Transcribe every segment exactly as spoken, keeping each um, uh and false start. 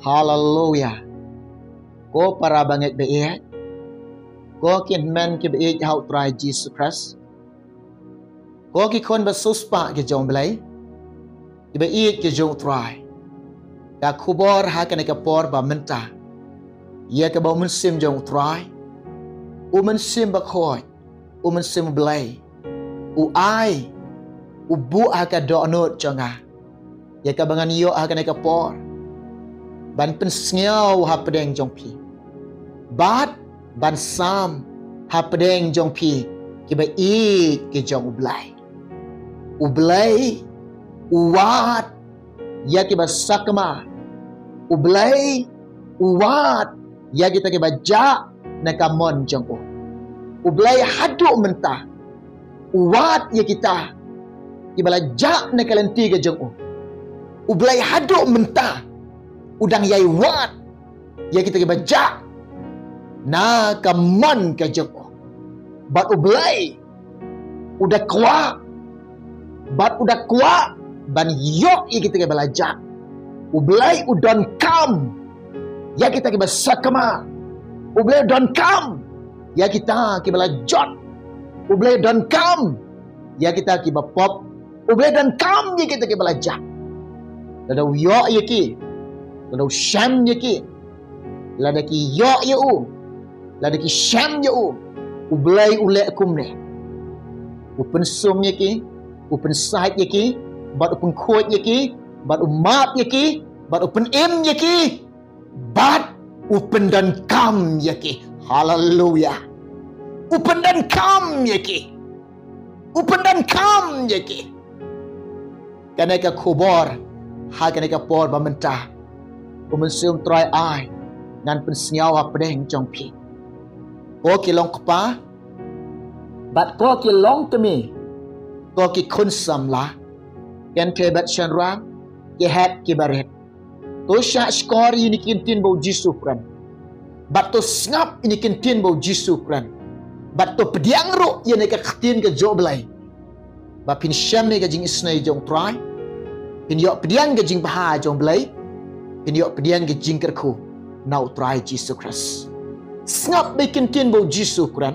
Haleluya. Ko para bangeit ba ïeit, ko ki hynmen ki ba ïeit ha u Trai Jisu Khrist, ko ki khun ba siewspah ki jong u Blei, ki ba ïeit ki jong u Trai. Ka khubor ha kane ka por ba mynta ïa kaba u Mynsiem jong u Trai, u Mynsiem Bakhuid, u Mynsiem u Blei, u ai, u buh ha ka dohnud jong nga ïa kaba ngan ïoh ha kane ka por ban pynsngew hapdeng jong phi, bad ban sam hapdeng jong phi ki ba ïeit ki jong u Blei. U Blei u wad ïa ki ba sakma. U Blei u wad ïa kita ki ba jah na ka mon jong u. U Blei haduh mynta u wad ïa kita ki ba la jah na ka lynti ka jong u. U Blei haduh mynta u dang ïai wad ïa kita ki ba jah na ka mon ka jong u. Bad u Blei u da kwah, bad u da kwah ban ïoh ïa kita ki ba la jah. U Blei u donkam ïa kita ki ba sakma. U Blei u donkam ïa kita ki ba la jot. U Blei u donkam ïa kita ki ba pop. U Blei u donkam ïa kita ki ba la jah. Lada u ïoh ïa ki, lada u shem ïa ki, lada ki ïoh ïa u, lada ki shem ïa u, u Blei u leh kumne. U pynsum ïa ki, u pynsaid ïa ki, bad u pynkhuid ïa ki, bad u map ïa ki, bad u pynim ïa ki, bad u pyndonkam ïa ki. Haleluya. U pyndonkam ïa ki. U pyndonkam ïa ki. Kane ka khubor ha kane ka por ba mynta u Mynsiem Trai ai, ngan pynsngew hapdeng jong phi. Ko ki long kpa bad ko ki long kmie, ko ki khun samla, kynthei bad shynrang, ki hep ki barit, to shahshkor ïa kine ki ktien ba u Jisu u kren. Bad to sngap ïa kine ki ktien ba u Jisu u kren. Bad to pdiang ruh ïa kane ka ktien ka jong u Blei. Ba phin shem ïa ka jingisynei jong u Trai, phin ïoh pdiang ka jingbha jong u Blei, phin ïoh pdiang ka jingkyrkhu na u Trai Jisu Khrist. Sngap bha ïa kine ki ktien ba u Jisu u kren.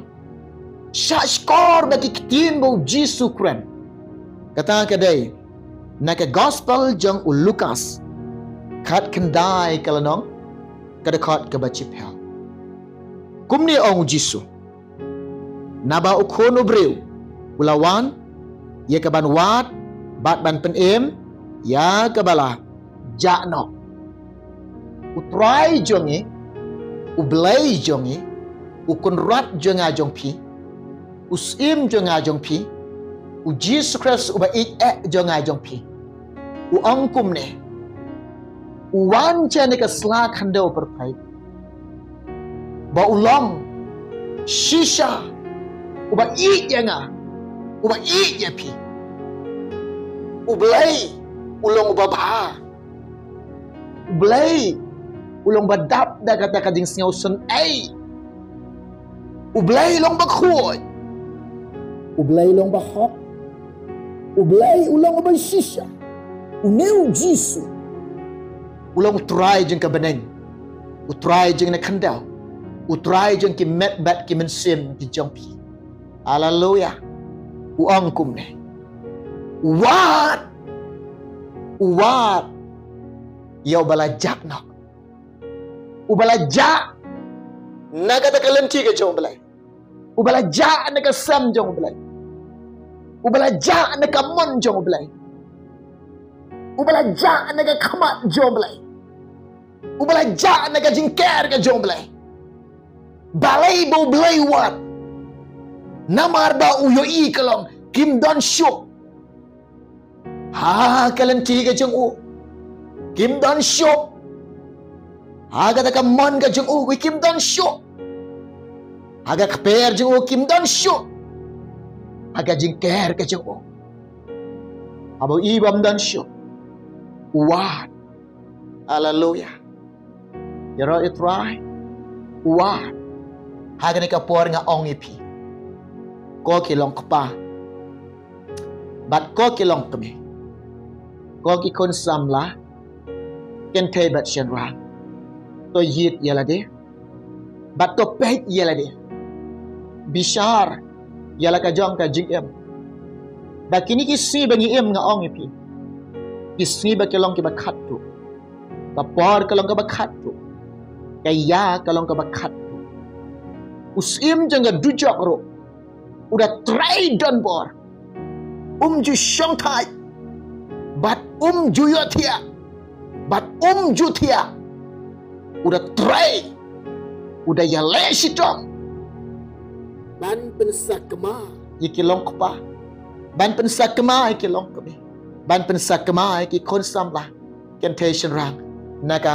Shahshkor bha ïa ki ktien ba u Jisu u kren. Kata ka dei na ka gospel jong u Lukas, khatkhyndai ka lynnong, ka dkhot kaba shiphew. Kumne ong u Jisu: Naba u Khun u briew u la wan ïa ka ban wad bad ban pynim ïa ka ba la jah noh. U Trai jong ngi, u Blei jong ngi, u Kynrad jong nga jong phi, u Syiem jong nga jong phi, u Jisu Khrist uba ïeit eh jong nga jong phi, u ong kumne: U wan sha kane ka sla khyndew pyrthei ba u long shisha uba ïeit ïa nga, uba ïeit ïa phi. U Blei u long uba bha. U Blei u long ba dap da kata ka jingsngewsynei. U Blei u long ba khuid. U Blei u long ba hok. U Blei u long uba shisha. Une u Jisu u long u Trai jong ka bneng, u Trai jong kane ka khyndew, u Trai jong ki met bad ki mynsiem ki jong phi. Haleluya. U ong kumne: U wad, u wad ïa uba la jah noh. Uba la jah na kata ka lynti ka jong u Blei. Uba la jah na ka sem jong u Blei. Uba la jah na ka mon jong u Blei. Uba la jah na ka khmat jong u Blei. Uba la jah na ka jingker ka jong u Blei. Balei ba u Blei u wad? Namar ba u ïohi ka long kim don shuh ha ka lynti ka jong u. Kim don shuh ha kata ka mon ka jong u, kim don shuh ha ka kper jong u, kim don shuh ha ka jingker ka jong u. Haba u i bym don shuh, u wad. Haleluya. Ïaroh ïa u Trai, u wad. Ha kane ka por nga ong ïa phi, ko ki long kpa bad ko ki long kmie, ko ki khun samla, kynthei bad shynrang, To ïit ïa lade, bad to peit ïa lade. Bishar ïa la ka jong ka jingim. Ba kine ki sngi ba ngi im, nga ong ïa phi, ki sngi ba ki long kiba khatduh. Ka por ka long kaba khatduh. Ka ïa ka long kaba khatduh. U syiem jong ka dujok ruh u da trei donbor. Um ju shongthait, bad um ju ïohthiah, bad um ju thiah. U da trei, u da ïaleh shitom ban pynsakma ïa ki longkpa, ban pynsakma ïa ki longkmie, ban pynsakma ïa ki khun samla, kynthei shynrang, na ka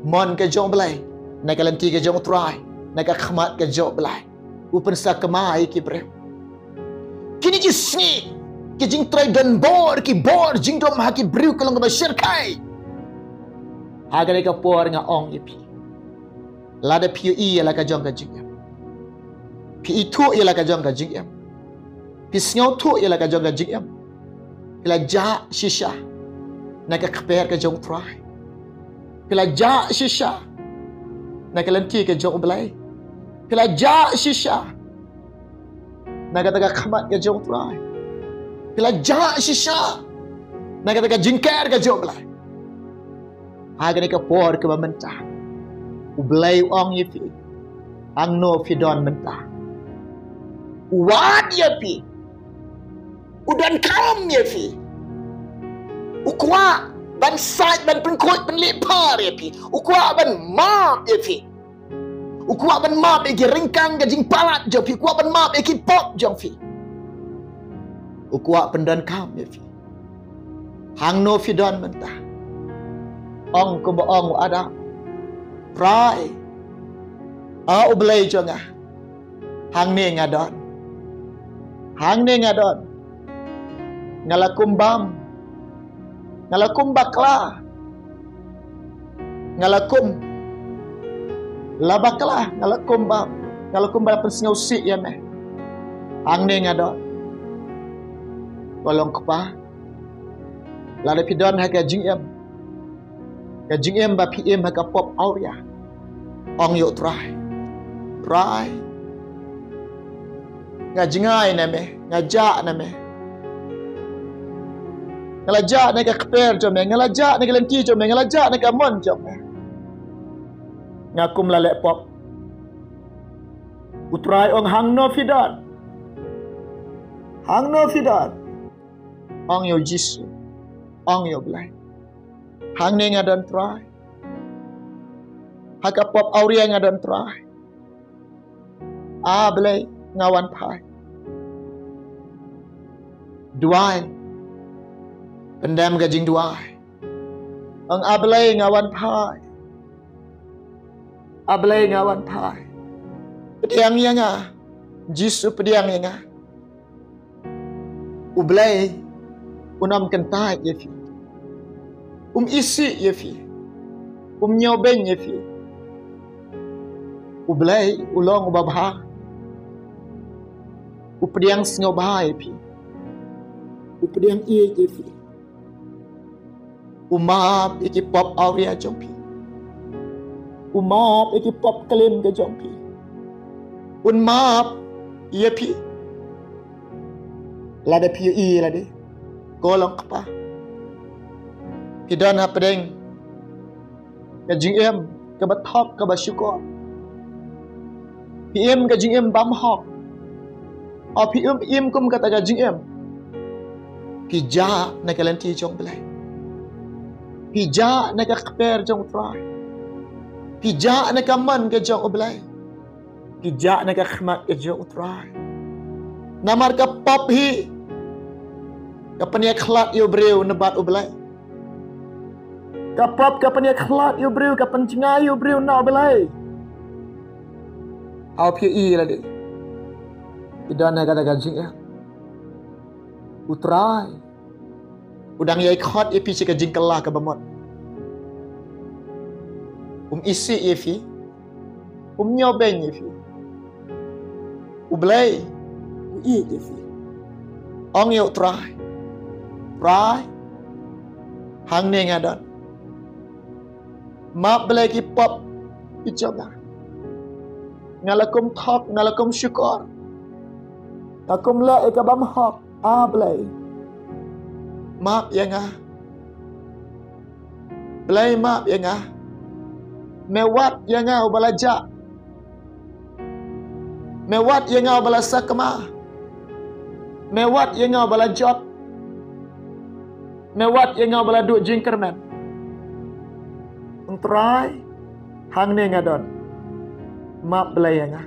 mon ka jong U Blei, na ka lynti ka jong U Trai, na ka khmat ka jong U Blei. U pynsakma ïa ki briew. Kine ki sngi, ki jingtrei donbor, ki bor jingdum ha ki briew ka long kaba shyrkhei. Ha kane ka por nga ong ïa phi, lada phi ïohi ïa la ka jong ka jingim, phi ithuh ïa la ka jong ka jingim, phi sngewthuh ïa la ka jong ka jingim, phi la jah shisha na ka kper ka jong U Trai. Phi la jah shisha na ka lynti ka jong U Blei. Phi la jah shisha na kata ka khmat ka jong U Trai. Phi la jah shisha na kata ka jingker ka jong U Blei. Ha kane ka por kaba mynta, U Blei u ong ïa phi, hangno phi don mynta. U wad ïa phi. U donkam ïa phi. U kwah ban sait, ban pynkhuid, ban leh par ïa phi. U kwah ban map ïa phi. U kwah ban map ïa ki ryngkang ka jingpalat jong phi. U kwah ban map ïa ki pop jong phi. U kwah pyndonkam ïa phi. Hangno phi don mynta. Ong kumba ong u Adam. Trai, a U Blei jong nga, hangne nga don. Hangne nga don. Nga la kum bam. Nga la kum bakla. Nga la kum la bakla, nga la kum bam. Nga la kum ba la pynsngewsih ïa me. Hangne nga don. Ko longkpa, lada phi don ha ka jingim, ka jingim ba phi im ha ka pop awria, ong ïa U Trai. Trai, nga jngai na me, nga jah na me. Nga la jah na ka kper jong me, nga la jah na ka lynti jong me, nga la jah na ka mon jong me. Nga kum la leh pop. U Trai ong, hangno phi don. Hangno phi don. Ong ïa U Jisu. Ong ïa U Blei. Hangne nga don Trai. Ha ka pop awria nga don Trai. A Blei, nga wan phai. Duwai. Pyndem ka jingduwai. Ong, A Blei, nga wan phai. A Blei, nga wan phai. Pdiang ïa nga. Jisu, pdiang ïa nga. U Blei un ym kyntait ïa phi. Um isih ïa phi. Um ñiewbeiñ ïa phi. U Blei u long uba bha. U pdiang sngewbha ïa phi. U pdiang ïeit ïa phi. U map ïa ki pop awria jong phi. U map ïa ki pop klim ka jong phi. Un map ïa phi. Lada phi ïohi lade, ko longkpa, phi don hapdeng ka jingim kaba thok, kaba shukor. Phi im ka jingim bymhok. O phi im, im kum kata ka jingim, phi jah na ka lynti jong U Blei. Phi jah na ka kper jong U Trai. Phi jah na ka mon ka jong U Blei. Phi jah na ka khmat ka jong U Trai. Namar ka pop hi ka pynïakhlad ïa u briew na bad U Blei. Ka pop ka pynïakhlad ïa u briew, ka pynjngai ïa u briew na U Blei. Haw phi ïohi lade, phi don ha kata ka jingim, U Trai u dang ïai khot ïa phi sha ka jingkylla kaba mut. Um isih ïa phi. Um ñiewbeiñ ïa phi. U Blei u ïeit ïa phi. Ong ïa U Trai. Trai, hangne nga don. Map Blei ki pop ki jong nga. Nga la kum thok, nga la kum shukor. Nga kum leh ïa ka bymhok, A Blei. Map ïa nga. Blei map ïa nga. Me wat ïa nga uba la jah. Me wat ïa nga uba la sakma. Me wat ïa nga uba la jot. Me wat ïa nga uba la duh jingkyrmen. Ong Trai, hangne nga don. Map Blei ïa nga.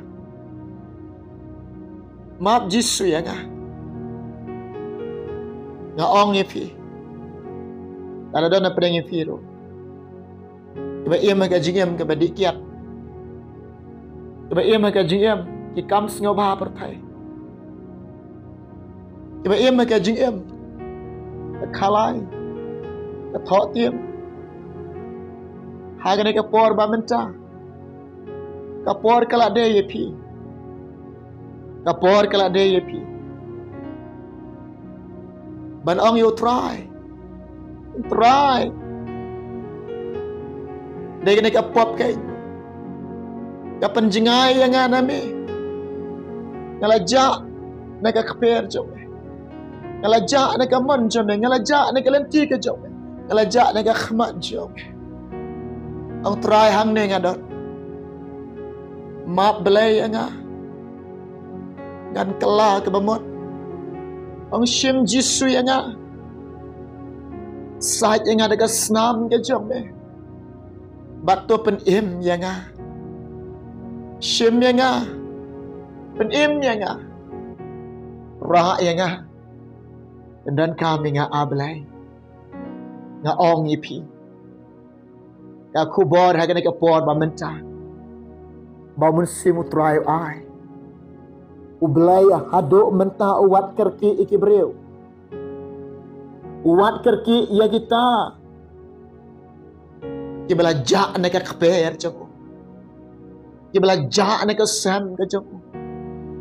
Map Jisu ïa nga. Nga ong ïa phi. Lada don na pdeng ïa phi ruh. Kiba im ha ka jingim kaba dih kiad. Kiba im ha ka jingim ki kam sngewbha pyrthei. Kiba im ha ka jingim ka khalai, ka thoh tim. Ha kane ka por ba mynta, ka por ka la dei ïa phi. Ka por ka la dei ïa phi ban ong ïa U Trai. U Trai, dei kane ka pop ka, ka pynjngai ïa nga na me. Nga la jah na ka kper jong me. Nga la jah na ka mon jong me. Nga la jah na ka lynti ka jong me. Nga la jah na ka khmat jong me. Ong Trai, hangne nga don. Map Blei ïa nga. Ngan kylla kaba mut. Ong shim Jisu ïa nga. Sait ïa nga da ka snam ka jong me. Bad to pynim ïa nga. Shim ïa nga. Pynim ïa nga. Rah ïa nga. Pyndonkam ïa nga, A Blei. Nga ong ïa phi, ka khubor ha kane ka por ba mynta ba U Mynsiem U Trai u ai. U Blei haduh mynta u wat kyrkieh ïa ki briew. U wat kyrkieh ïa kita kiba la jah na ka kper jong u. Kiba la jah na ka sem ka jong u.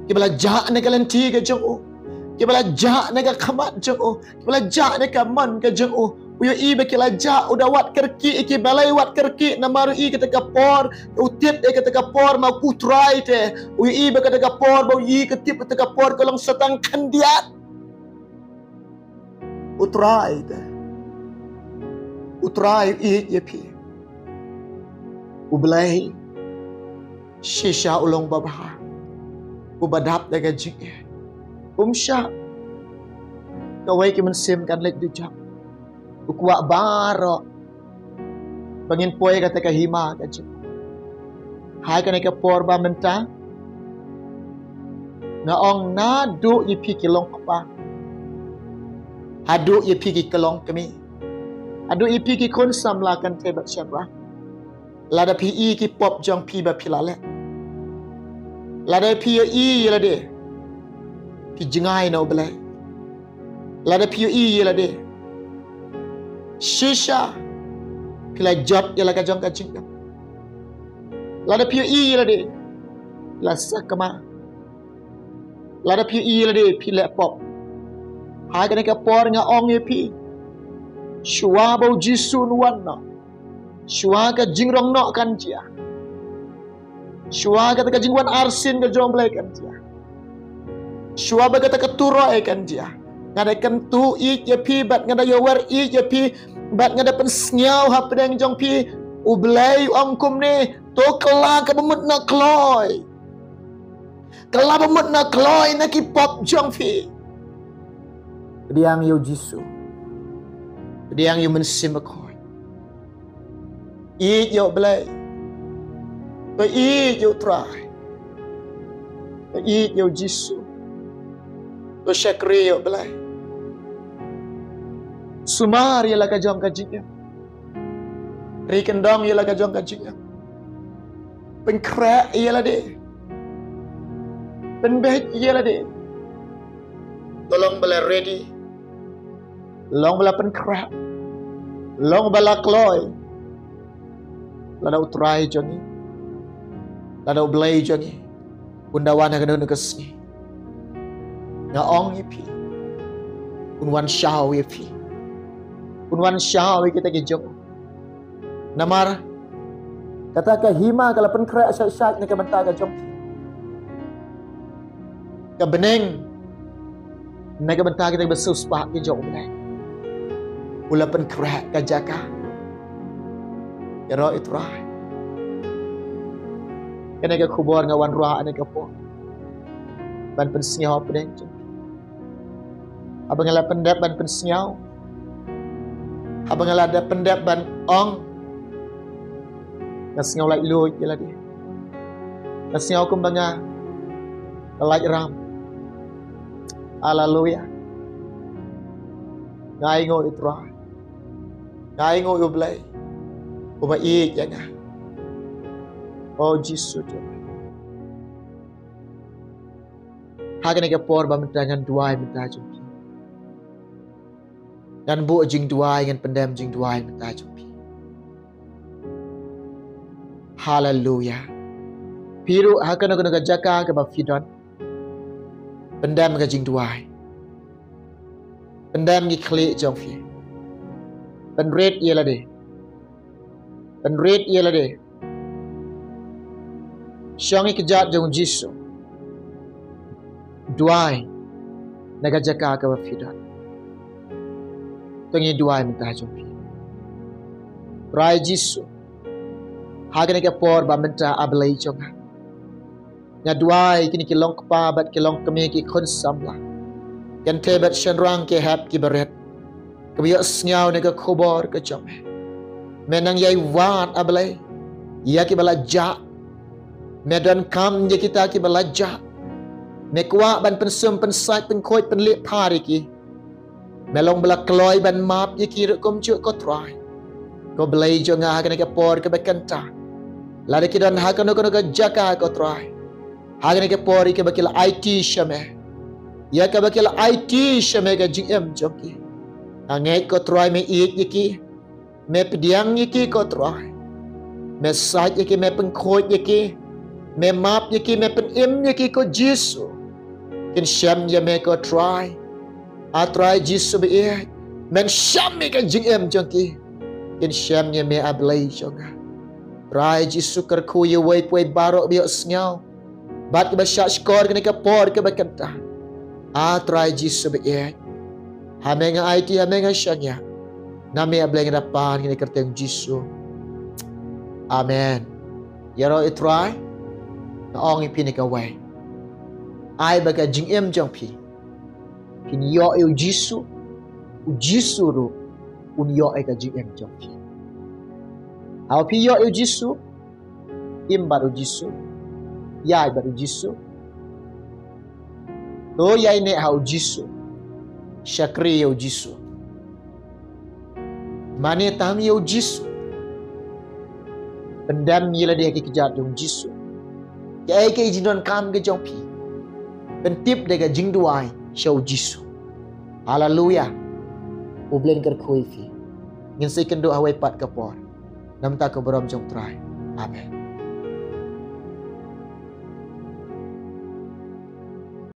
Kiba la jah na ka lynti ka jong u. Kiba la jah na ka khmat jong u. Kiba la jah na ka mon ka jong u. U ïohi ba ki la jah, u da wat kyrkieh ïa ki, balei u wat kyrkieh? Namar u ïohi kata ka por, u tip ïa kata ka por ma u Trai te. U ïohi ba kata ka por, ba u ïohi ka tip kata ka por ka long sa tang khyndiat. U Trai te. U Trai u ïeit ïa phi. U Blei shisha u long babha, uba dap da ka jingeh. Um shah kawei ki mynsiem kan leit dujok. U kwah baroh ba ngin poi kata ka hima ka jong u. Ha kane ka por ba mynta, nga ong naduh ïa phi ki long kpa, haduh ïa phi ki long kmie, haduh ïa phi ki khun samla kynthei bad shynrang. Lada phi ïohi ki pop jong phi ba phi la leh, lada phi ïohi ïa lade, phi jngai na U Blei. Lada phi ïohi ïa lade, shisha phi la jot ïa la ka jong ka jingim. Lada phi ïohi ïa lade, phi la sakma. Lada phi ïohi ïa lade, phi leh pop. Ha kane ka por nga ong ïa phi, shuwa ba U Jisu un wan noh, shuwa ka jingrong noh kan jia, shuwa kata ka jingwan arsien ka jong U Blei kan jia, shuwa ba kata ka turoi kan jia, nga da kyntu ïeit ïa phi bad nga da ïawer ïeit ïa phi bad nga da pynsngew hapdeng jong phi. U Blei u ong kumne, to kylla kaba mut na kloi. Kylla ba mut na kloi na ki pop jong phi. Pdiang ïa U Jisu. Pdiang ïa U Mynsiem Bakhuid. Ïeit ïa U Blei. To ïeit ïa U Trai. To ïeit ïa U Jisu. To shakri ïa U Blei. Sumar ïa la ka jong ka jingim. Ri kyndong ïa la ka jong ka jingim. Pynkhreh ïa lade. Pynbeit ïa lade. To long ba la ready. Long ba la pynkhreh. Long ba la kloi. Lada U Trai jong ngi, lada U Blei jong ngi un da wan ha kano kano ka sngi, nga ong ïa phi, un wan shaw ïa phi. Un wan shaw ïa kita ki jong u. Namar Kata ka hima ka la pynkhreh shait shait na ka bynta ka jong phi. Ka bneng na ka bynta kita kiba siewspah ki jong U Blei. U la pynkhreh ka jaka. Ïaroh ïa U Trai. Kane ka khubor nga wanrah ha kane ka por ban pynsngew ha pdeng jong phi. Haba nga la pyndep ban pynsngew, haba nga la dep pyndep ban ong, nga sngew laitluid ïa lade. Nga sngew kumba nga, nga lait ram. Haleluia. Nga ainguh ïa U Trai. Nga ainguh ïa U Blei uba ïeit ïa nga. O Jisu Trai. Ha kane ka por ba mynta ngan duwai mynta jong phi. Ngan buh jingduwai, ngan pyndem jingduwai mynta jong phi. Haleluia. Phi ruh ha kano kano ka jaka kaba phi don, pyndem ka jingduwai. Pyndem ki khlieh jong phi. Pynrit ïa lade. Pynrit ïa lade. Shong ïa ka kjat jong U Jisu. Duwai na ka jaka kaba phi don. To ngin duwai mynta jong phi. Trai Jisu, ha kane ka por ba mynta, A Blei jong nga, nga duwai kine ki long kpa bad ki long kmie, ki khun samla, kynthei bad shynrang, ki hep ki barit, kiba ïohsngew na ka khubor ka jong me. Me nang ïai wad, A Blei, ïa kiba la jah. Me donkam ïa kita kiba la jah. Me kwah ban pynsum, pynsait, pynkhuid, pynleit phar ïa ki. Me long ba la kloi ban map ïa ki ruh kumjuh, ko Trai. Ko Blei jong nga, ha kane ka por kaba kynta, lada ki don ha kano kano ka jaka, ko Trai, ha kane ka por ïa kaba ki la aiti sha me, ïa kaba ki la aiti sha me ka jingim jong ki, nga ngeit, ko Trai, me ïeit ïa ki. Me pdiang ïa ki, ko Trai. Me sait ïa ki, me pynkhuid ïa ki. Me map ïa ki, me pynim ïa ki, ko Jisu. Kin shem ïa me, ko Trai. A Trai Jisu ba ïeit, men shem ïa ka jingim jong ki. Kin shem ïa me, A Blei jong nga. Trai Jisu, kyrkhu ïa uwei pa uwei baroh ba ïohsngew bad kiba shahshkor kane ka por kaba kynta. A Trai Jisu ba ïeit, ha me nga aiti, ha me nga shaniah. Na me, A Blei, nga da pan ha kane ka kyrteng Jisu. Amen. Ïaroh ïa U Trai. Nga ong ïa phi kane kawei, ai ba ka jingim jong phi, phin ïoh ïa U Jisu, U Jisu ruh un ïoh ïa ka jingim jong phi. Haba phi ïoh ïa U Jisu, im bad U Jisu, ïaid bad U Jisu. To ïaineh ha U Jisu, shakri ïa U Jisu. Mane tang ïa U Jisu. Pyndem ïa lade ha ki kjat jong U Jisu. Kaei kaei ka jingdonkam ka jong phi, pyntip da ka jingduwai sha U Jisu. Haleluia. U Blei un kyrkhu ïa phi. Ngin sa ïakynduh ha kawei pat ka por. Na ka bynta ka burom jong U Trai. Amen.